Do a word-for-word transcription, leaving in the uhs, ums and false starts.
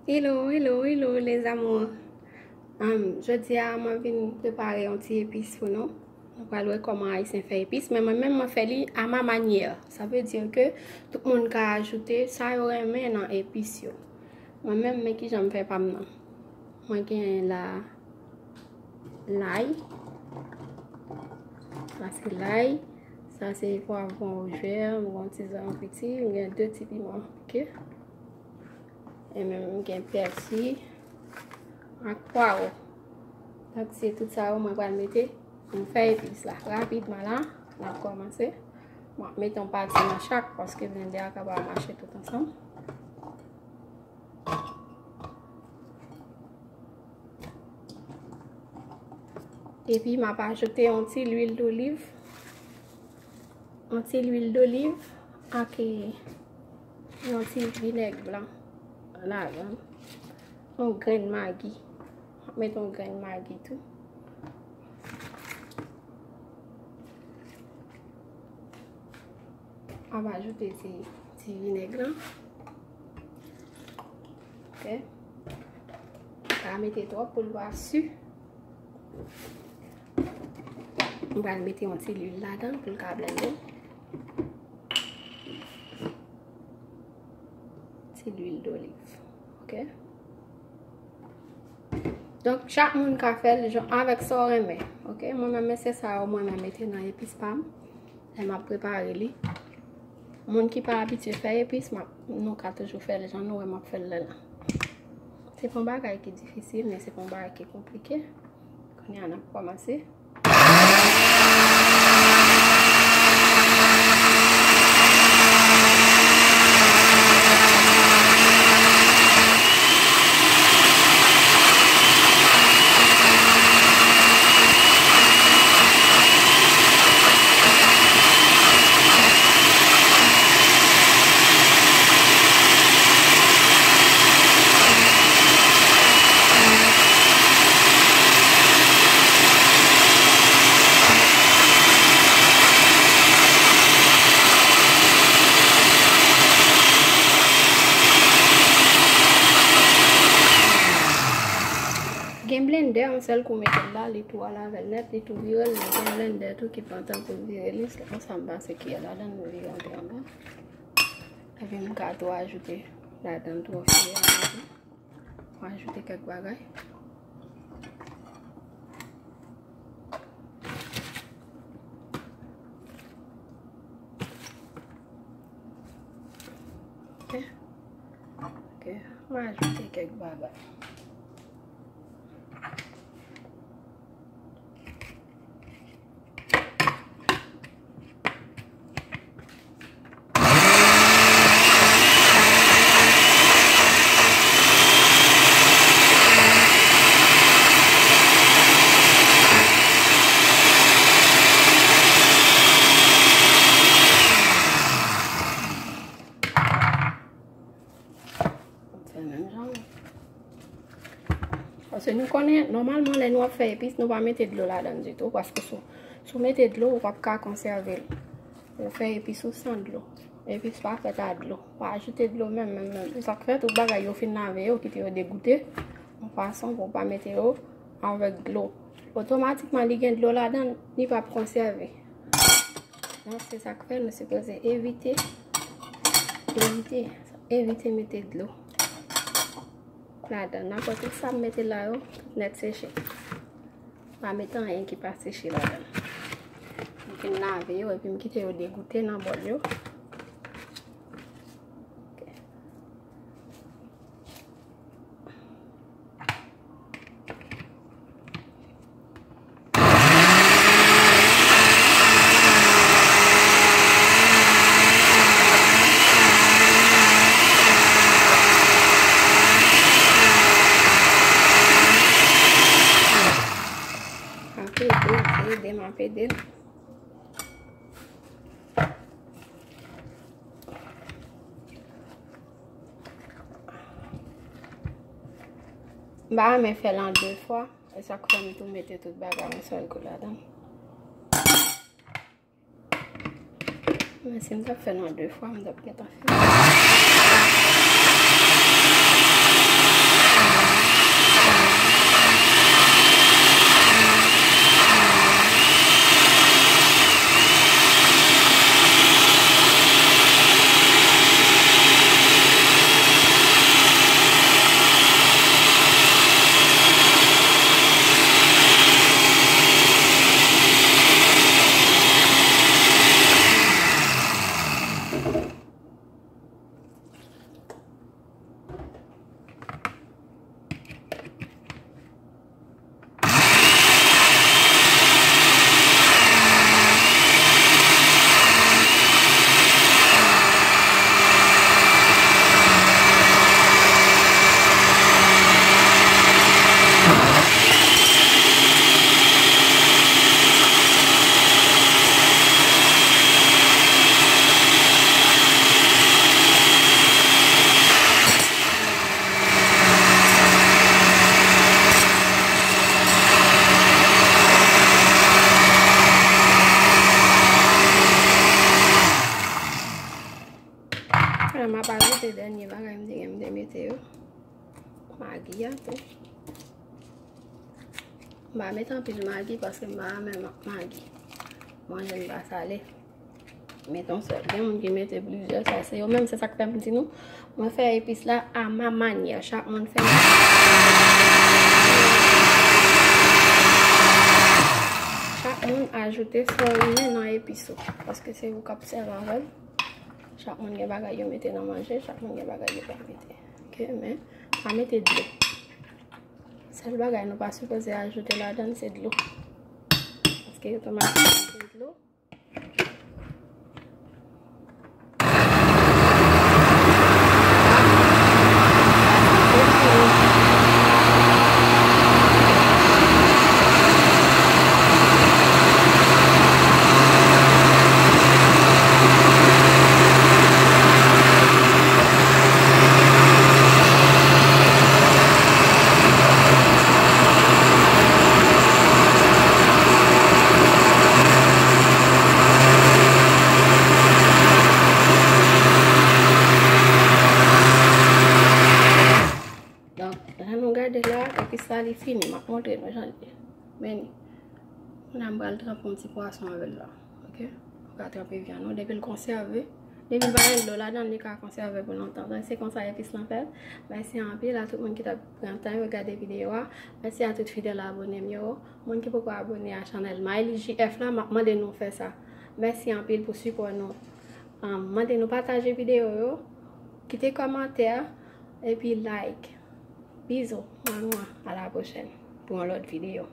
Hello, hello, hello, les amours. Um, jodi a, mwen vin prepare yon ti epis pou nou. Nou pral wè kòman Ayisyen fè epis, men mwen menm, mwen fè li à ma manière. Sa vle di ke tout moun ka ajoute sa yo renmen nan epis yo. Mwen menm, men kijan m fè pa m nan. Mwen gen la lay. Sa se lay. Sa se pwavwon wouj vè. M gen yon ti zanmi piti. M gen de ti piman pike. E menm m gen pèsi ak pwawo. Donk, se tout sa yo mwen pral mete pou m fè epis la. Rapidman la, n ap kòmanse. Mwen ap mete yon pati nan chak, paske blendè a kapab mache tout ansanm. Epi, m ap ajoute yon ti lwil doliv. Yon ti lwil doliv ak, eh, yon ti vinèg blan ladan. Yon grenn magi. M ap met yon grenn magi tou. M ap ajoute ti, ti vinèg lan. Ok. Pa mete twòp pou l pa si. M pral mete yon ti lwil ladan pou l ka blende. Ti lwil doliv. Ok. Donk, chak moun ka fè l jan avèk sa w renmen. Ok. Mwen menm, men se sa yo mwen menm mete nan epis pa m. Lè m ap prepare li. Moun ki pa abitye fè epis, m ap, nou ka toujou fè l jan nou wè m ap fè l la. Se pa yon bagay ki difisil, men se pa yon bagay ki konplike. Kounye a, n ap kòmanse. Gen blendè, yon sèl kou mete l la, li tou al avè l nèt, li tou vire l, men gen blendè tou ki pran tan pou l vire li, se konsa m pase kiyè ladan l, m vire antre anba. Epi m ka tou ajoute ladan l tou ofiremezi. Mwen ajoute kèk bagay. Ok. Ok. Mwen ajoute kèk bagay. Fè menm jan. Paske nou konnen, nòmalman, lè nou ap fè epis, nou pa mete dlo ladan ditou. Paske si w, si w mete dlo, ou p ap ka konsève l. Ou fè epis ou san dlo. Epis pa fèt a dlo. Pa ajoute dlo menm, menm, menm. Se sa k fè tout bagay yo fin lave yo, kite yo degoute. Yon fason pou w pa mete yo avèk dlo. Otomatikman, li gen dlo ladan l, li p ap konsève. Donk, se sa k fè nou sipoze evite, evite, evite mete dlo ladan. Nenpòt sa m mete la yo, tout nèt seche. Pa mete anyen ki pa seche ladan. M fin lave yo, epi m kite yo degoute nan bòl yo. Ok. Ap ede l, ede m ap ede l. M pa renmen fè l an de fwa. E sa k fè m tou mete tout bagay yon sèl kou ladan. Men si m t ap fè l an de fwa, m t ap gentan fini. M te mete yo. Magi a tou. M pa mete anpil magi paske m pa renmen ma- magi. Manje m pa sale. Mete yon sèl. Gen moun ki mete plizyè. Sa se yo menm, se sa k fè m di nou. Mwen fè epis la a ma manyè. Chak moun fè. Chak moun ajoute sa w renmen nan epis ou. Paske se ou k ap sèvi avè l. Chak moun gen bagay yo mete nan manje, chak moun gen bagay yo pa mete. Ok, men pa mete dlo. Sèl bagay nou pa sipoze ajoute ladan l se dlo. Paske yo tou mete dlo. Donk, jan nou gade la, epis la li fini. M ap montre nou jan li ye. Men li. Kounye a m pral tranpe yon ti pwason avè l la. Ok? Ou ka tranpe vyann ou. Depi l konsève, depi l pa gen dlo ladan l, li ka konsève pou lontan. Donk, se konsa epis lan fèt. Mèsi anpil a tout moun ki t ap pran tan yo gade videyo a. Mèsi a tout fidèl abone m yo. Moun ki poko abone a chanèl Mylie J F la, m ap mande nou fè sa. Mèsi anpil pou sipò nou. Um, mande nou pataje videyo yo, kite kòmantè, epi like. Bizou, mwa mwa, a la pwochèn pou yon lòt videyo.